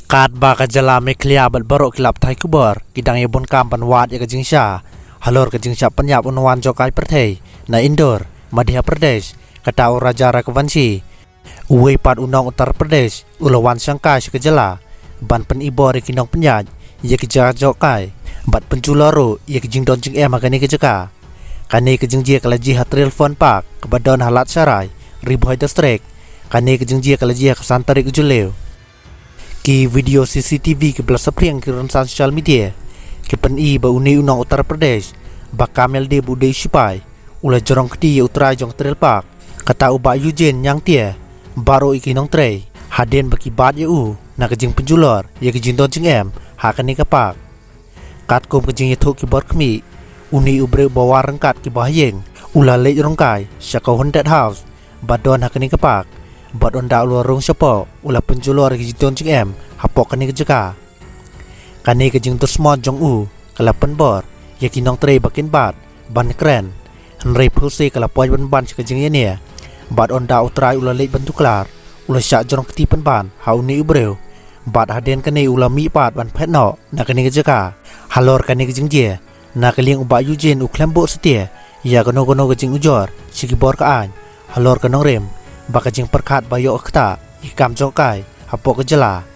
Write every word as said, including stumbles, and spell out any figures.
Katba ka jylla Meghalaya bad baroh ki lad pathai khubor ki dang ïa bun kam ban wad ïa ka jingshisha halor ka jingshah pynïap u nongwan jong ka pyrthei na Indore, Madhya Pradesh, kata u Raja Raghuvanshi, uwei pat u nong Uttar Pradesh u la wan shangkai sha ka jylla ban pynibor ïa ki nongpynïaid ïa ki jaka jong kai bad pynjulor ruh ïa ki jingdon jingem ha kane ka jaka. Kane ka jingjia ka la jia ha Trail Fun Park kaba don ha Lad Sharai, Ri Bhoi District. Kane ka jingjia ka la jia ha ka san tarik u Jylliew. Ki video C C T V kiba la saphriang ki rynsan social media ki pyni ba une u nong Uttar Pradesh ba kam ïalade ba u dei u shipai u la jrong kti ïa u trai jong Trail Park, kata u Bah Eugene Nyangtia, baroh ïa ki nongtrei, hadien ba ki bat ïa u na ka jingpynjulor ïa ka jingdon jingem ha kane ka park. Katkum ka jingïathuh ki bor khmih, une u briew ba war ryngkat ki bahaïing u la leit rung kai sha ka haunted house ba don ha kane ka park, bad ynda u la rung shapoh u la pynjulor ïa ka jingdon jingem hapoh kane ka jaka. Kane ka jingdusmon jong u ka la pynbor ïa ki nongtrei ba kin bat ban kren, hynrei phewse ka la poi pynban sha ka jingïania. Bad ynda u trai u la leit ban tuklar, u la shah jrong kti pynban ha une u briew. Bad hadien kane u la mih pat ban phet noh na kane ka jaka. Halor kane ka jingjia, na ka liang u Bah Eugene u khlem buh satia ïa kano kano ka jingujor sha ki bor ka aiñ halor ka nongrim ba ka jingpyrkhat ba ïoh ktah ïa ka kam jong kai hapoh ka jylla.